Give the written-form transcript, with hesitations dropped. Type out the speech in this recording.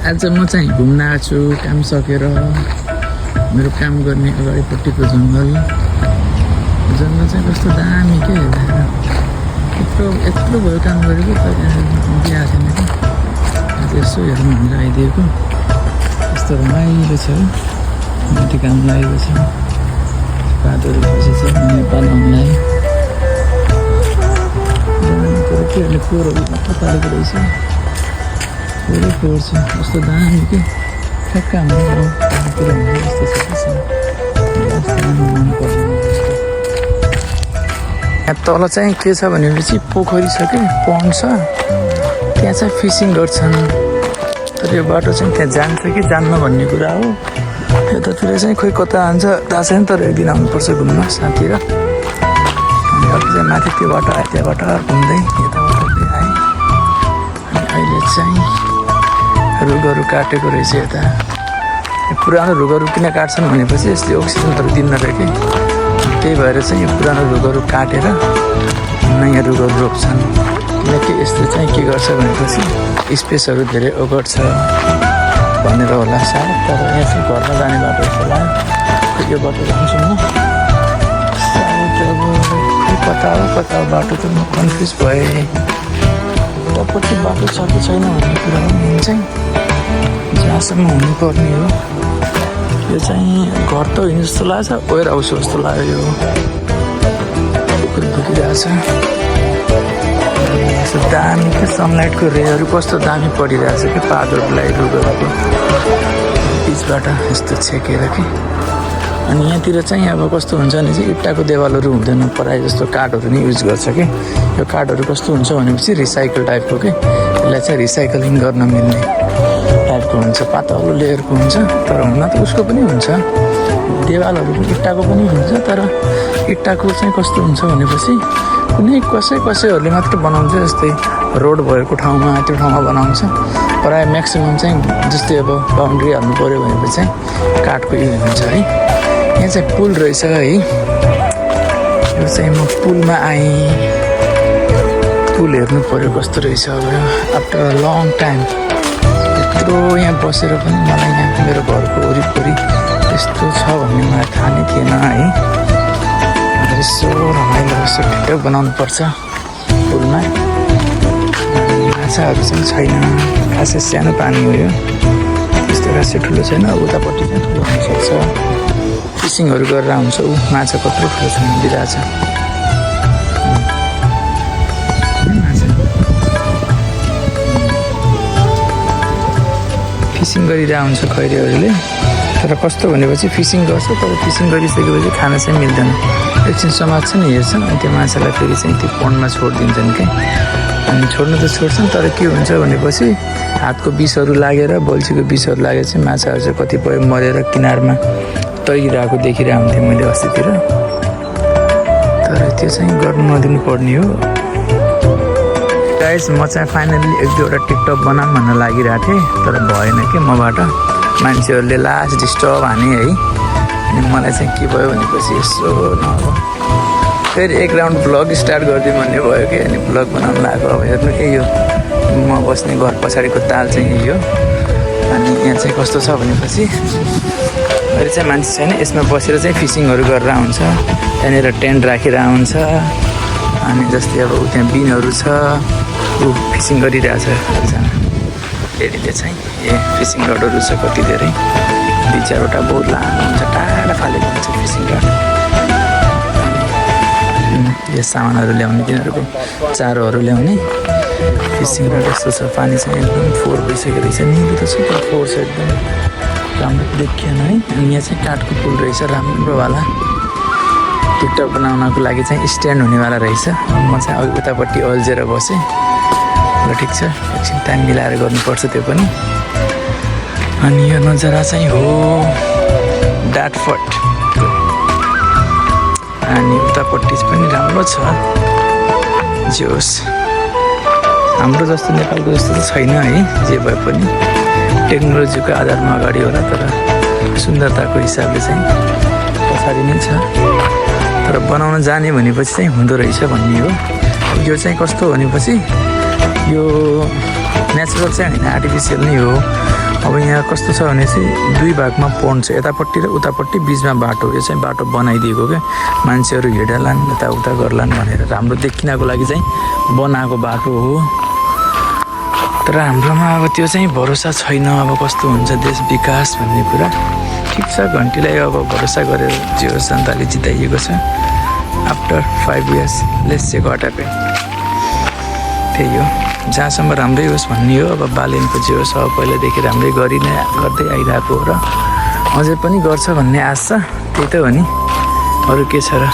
आज म चाहिँ घुम्न आएको छु काम सकेर मेरो काम गर्ने अगाडिपट्टिको जङ्गल चाहिँ कस्तो दामी के यत्रो भयो काम गरेको तर बिहा छैन कि आज यसो हेर्नु भनेर आइदिएको यस्तो रमाइलो छ माथि काम लागेको छ पातहरू बसेको छ नेपाल आउनलाई के अहिले फोहोरहरू मात्र पारेको रहेछ फोहोर छ कस्तो दामी के ठ्याक्क हाम्रो कुरा हुन्छ यस्तो छ यहाँ तल चाहिँ के छ भनेपछि पोखरी छ कि पन्ड छ त्यहाँ चाहिँ फिसिङ गर्छन् तर यो बाटो चाहिँ त्यहाँ जान्छ कि जान्न भन्ने कुरा हो यतातिर चाहिँ खोइ कता जान्छ थाहा छैन तर एक दिन आउनुपर्छ घुम्न साथी र अनि अघि चाहिँ माथि त्यो बाटो आयो त्यहाँबाट घुम्दै यताबाट आएँ अनि अहिले चाहिँ रुखहरू काटेको रहेछ यता पुरानो रुखहरू किन काट्छन् भनेपछि यसले अक्सिजनहरू दिन्न रह्यो कि त्यही भएर चाहिँ यो पुरानो रुखहरू काटेर नयाँ रुखहरू रोप्छन् किनकि यसले चाहिँ के गर्छ भनेपछि स्पेसहरू धेरै ओगट्छ भनेर होला सायद तर यहाँ चाहिँ घरमा जाने बाटो जस्तो लाग्यो यो बाटो जान्छु म सायद अब कता बाटो त म कन्फ्युज भएँ उतापट्टि बाटो छ कि छैन भन्ने कुरा हो मेन चाहिँ जहाँसम्म हुनुपर्ने हो यो चाहिँ घर त होइन जस्तो लाग्छ वेयर हाउस जस्तो लाग्यो यो ढुकिरहेछ दामी क्या सनलाइटको रेहरू कस्तो दामी परिरहेछ कि पातहरूलाई रुखहरूको बिचबाट यस्तो छेकेर कि अनि यहाँतिर चाहिँ अब कस्तो हुन्छ भने चाहिँ इट्टाको देवालहरू हुँदैन प्रायः जस्तो काठहरू नै युज गर्छ कि यो काठहरू कस्तो हुन्छ भनेपछि रिसाइकल टाइपको के यसलाई चाहिँ रिसाइकलिङ गर्न मिल्ने टाइपको हुन्छ पातलो लेयरको हुन्छ तर हुन त उसको पनि हुन्छ देवालहरू इट्टाको पनि हुन्छ तर इट्टाको चाहिँ कस्तो हुन्छ भनेपछि कुनै कसैहरूले मात्र बनाउँछ जस्तै रोड भएको ठाउँमा त्यो ठाउँमा बनाउँछ प्रायः म्याक्सिमम् चाहिँ जस्तै अब बााउन्ड्री हाल्नु पऱ्यो भनेपछि चाहिँ काठको युज हुन्छ है यहाँ चाहिँ पुल रहेछ है यो चाहिँ म पुलमा आएँ पुल हेर्नु पऱ्यो कस्तो रहेछ अब आफ्टर लङ टाइम यत्रो यहाँ बसेर पनि मलाई यहाँ मेरो घरको वरिपरि यस्तो छ भन्ने मलाई थाहा नै थिएन है यसो रमाइलो यसो ठिकै बनाउनु पर्छ पुलमा माछाहरू चाहिँ छैन खासै सानो पानी हो यो त्यस्तो खासै ठुलो छैन उतापट्टि चाहिँ ठुलो हुनसक्छ फिसिङहरू गरेर हुन्छ ऊ माछा कत्रो ठुलो छैन दिइरहेछ फिसिङ गरिरहेको हुन्छ खैरेहरूले तर कस्तो भनेपछि फिसिङ गर्छ तर फिसिङ गरिसकेपछि खाना चाहिँ मिल्दैन एकछिन समात्छन् हेर्छन् अनि त्यो माछालाई फेरि चाहिँ त्यो पन्डमा छोडिदिन्छन् क्या अनि छोड्नु त छोड्छन् तर के हुन्छ भनेपछि हातको विषहरू लागेर बल्छीको विषहरू लागेर चाहिँ माछाहरू चाहिँ कतिपय मरेर किनारमा तैरिरहेको देखिरहेको हुन्थेँ मैले अस्तितिर तर त्यो चाहिँ गर्नु नदिनु पर्ने हो गाइस म चाहिँ फाइनल्ली एक दुईवटा टिकटक बनाऊँ भन्न लागिरहेको थिएँ तर भएन कि मबाट मान्छेहरूले लास्ट डिस्टर्ब हाने है अनि मलाई चाहिँ के भयो भनेपछि यसो नभयो फेरि एक राउन्ड भ्लग स्टार्ट गरिदिउँ भन्ने भयो कि अनि भ्लग बनाउनु लागेको अब हेर्नु यही हो म बस्ने घर पछाडिको ताल चाहिँ यही हो अनि यहाँ चाहिँ कस्तो छ भनेपछि अहिले चाहिँ मान्छे छैन यसमा बसेर चाहिँ फिसिङहरू गरेर हुन्छ त्यहाँनिर टेन्ट राखेर हुन्छ अनि जस्तै अब त्यहाँ बिनहरू छ ऊ फिसिङ गरिरहेछ एकजना लेडीले चाहिँ फिसिङ रडहरू छ कति धेरै दुई चारवटा बहुत लामो हुन्छ टाढा फालेको हुन्छ फिसिङ रड यो सामानहरू ल्याउने तिनीहरूको चारोहरू ल्याउने फिसिङ रड यस्तो छ पानी चाहिँ एकदम फोहोर भइसकेको रहेछ निलो त छ तर फोहोर छ एकदम राम्रो देखिएन है अनि यहाँ चाहिँ काठको पुल रहेछ राम्रोवाला टिकटक बनाउनको लागि चाहिँ स्ट्यान्ड हुनेवाला रहेछ म चाहिँ अघि उतापट्टि अल्झेर बसेँ ल ठिक छ एकछिन टाइम मिलाएर गर्नुपर्छ त्यो पनि अनि यो नजारा चाहिँ हो डाटफट अनि उतापट्टि पनि राम्रो छ जोस् हाम्रो जस्तो नेपालको जस्तो त छैन है जे भए पनि टेक्नोलोजीको आधारमा अगाडि होला तर सुन्दरताको हिसाबले चाहिँ पछाडि नै छ तर बनाउन जाने भनेपछि चाहिँ हुँदो रहेछ भन्ने हो यो चाहिँ कस्तो भनेपछि यो नेचुरल चाहिँ होइन आर्टिफिसियल नै हो। अब यहाँ कस्तो छ भने चाहिँ 2 भागमा पोन्ड छ, यतापट्टि र उतापट्टि बिचमा बाटो। यो चाहिँ बाटो बनाइदिएको क्या, मान्छेहरू हिँडलान् यताउता गर्लान् भनेर, हाम्रो देखिनको लागि चाहिँ बनाएको बाटो हो। तर हाम्रोमा अब त्यो चाहिँ भरोसा छैन, अब कस्तो हुन्छ देश विकास भन्ने कुरा। ठिक छ, घन्टीलाई अब भरोसा गरेर जे होस् जनताले जिताइएको छ। After 5 years let's check what happen. त्यही हो, जहाँसम्म राम्रै होस् भन्ने हो। अब बालेनको जे होस् अब पहिलादेखि राम्रै गर्दै आइरहेको हो र अझै पनि गर्छ भन्ने आश छ। त्यही त हो नि, अरू के छ र।